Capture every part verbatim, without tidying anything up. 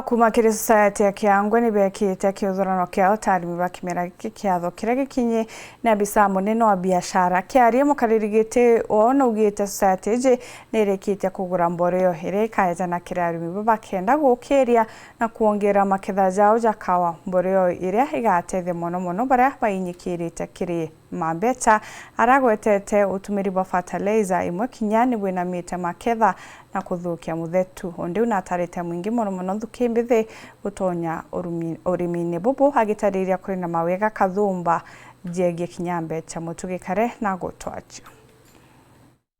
Kuma kiri society ya Kiangwe ni bekite kiuthurano kiao ta arimi ba kimera giki kiatho kiria gikinyi ni abisa munene wa biashara. Kiaria mukariri giti wao naugite society iji ni irikitie kugura mboreo iria ikaejana kiri arimi baba kenda gukiria na kwongera maketha jao ja kawa, mboreo iria igatethia mono mono baria bainyikirite kiri mambecha aria agwetete utumiri bwa fertilizer imwe kinya ni bwinamite maketha na kuthukia muthetu. Undi u natarite mwingi mono mono nthuki mbithi gutonya urumi-, urimine bubu, agitariria kuri na mawega kathumba jegie kinya mbecha. Mutugi Kare na gutwachu.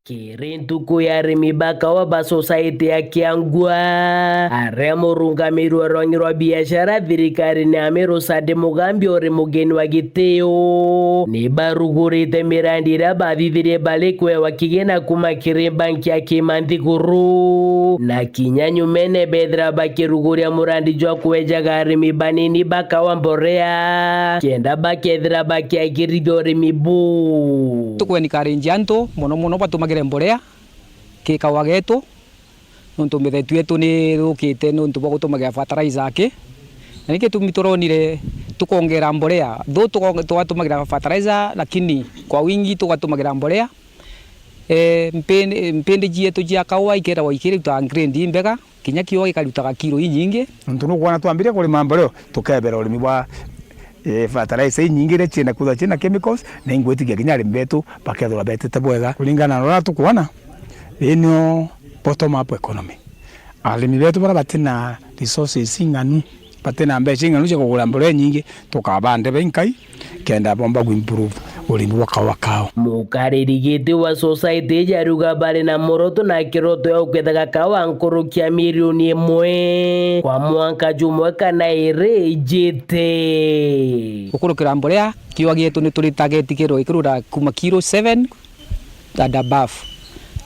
Kiri ntuku ya arimi ba kawa ba society ya Kiangwa, aria murungamiri wa rwangi rwa biashara thirikari ni Amiru Sadi Mugambi uri mugeni wa gitio, ni barugurite mirandi iria bathithirie bari kwewa kigina kuma kiri banki ya Kimanthiguru, na kinya nyumene bethira bakiruguria murandi jwa kwejaga arimi banini ba kawa mborea, kenda bakethira bakiagirithia urimi buu. Tuku encourage antu mono mono batumagire mborea ki kawa getu, nontu mithetu yetu ni thukite nontu bwa gutumagira fertilizer aki. Na ni gitumi turonire tukongera mborea, though tuko-, tugatumagira fertilizer, lakini kwa wingi tugatumagira mborea. Eh, mpin-, mpindiji yetu jia kawa ikeragwa ikirutaga grade imbega, kinya kiwa gikarutaga kiro inyingi. Nontu nukwona twambirie kurima mboreo, tukebera urimi bwa, eh, fertilizer inyingi iria ciina kwithirwa ciina chemicals, na ingwitikia kinya arimi betu bakethirwa betite bwega. Kuringana na uria tukwona, ii nio bottom up economy. Arimi betu baria batina resources ing'anu, batina mbeca ing'anu cia kugura mboreo inyingi, tukabande bainkai, kenda bomba kuimprove urimi bwa kawa kao. Mukariri giti wa society iji ariuga bari na muroto na kiroto ya gukethaga kawa nkuruki ya milioni imwe kwa mwanka jumwe kana iri ijite. Gukurukira mborea, kiwa gietu ni turi target kirwa ikirura kuma kiro seven and above.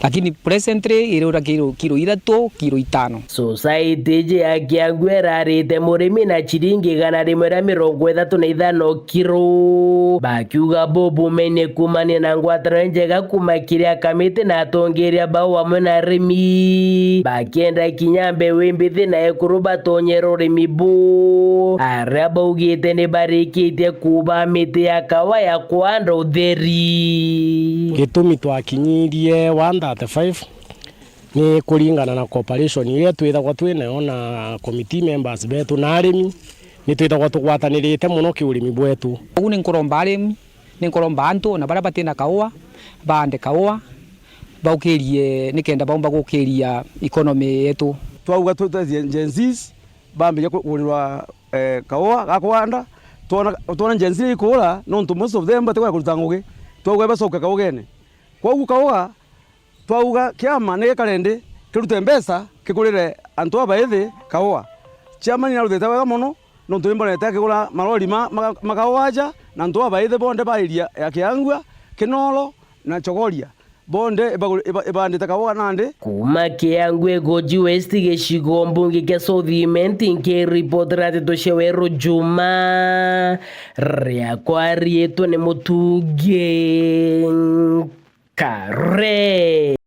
Lakini presently irura kiro, kiro ithatu, kiro itano. Society iji ya Kiangwe irarite murimi na ciringi igana rimwe ria mirongo ithatu na ithano kiro, bakiuga bubu mene kumania na ngwataniro njega kuma kiri akamiti na atongeria bao amwe na arimi, bakienda kinya mbeu imbithi na ekuru batonyera urimi buu, aria baugite ni barikitie kuuba miti ya kawa ya kwanda utheri. Gitumi twakinyirie one thirty-five ni kuringana na cooperation iria twithagwa twi nayo na committee members betu na arimi, ni twithagwa tugwatanirite mono ki urimi bwetu. Koguo ni nkuromba arimi, ni nkuromba antu ona baria batina kaua, baande kaua, baukirie nikenda baumba gukiria economy yetu. Twauga tutethie Gen Zs bambirie ku-, kugurirwa, eh, kaua ga kwanda, twona, twona Gen Z ikura, nontu most of them batikwenda kuruta ngugi. Twauga bacoke kaugene. Kwoguo kaua, twauga kiama ni gikare nthi, kirute mbeca, kigurire antu abaithi kaua. Chairman ni arutite wega mono, nontu ni mbonete akigura marori ma, ma, ma kaua aja, na antu abaithi bonthe ba area ya Kiangua, Kinoro na Chogoria. Bonthe ibagu-, iba-, ibandite kaua nandi. Kuma Kiangwe Goji West, gicigo mbunge kia South Imenti, nkiripotera nteto cia Weru Juma, riakwa riitwa ni Mutungi Kare.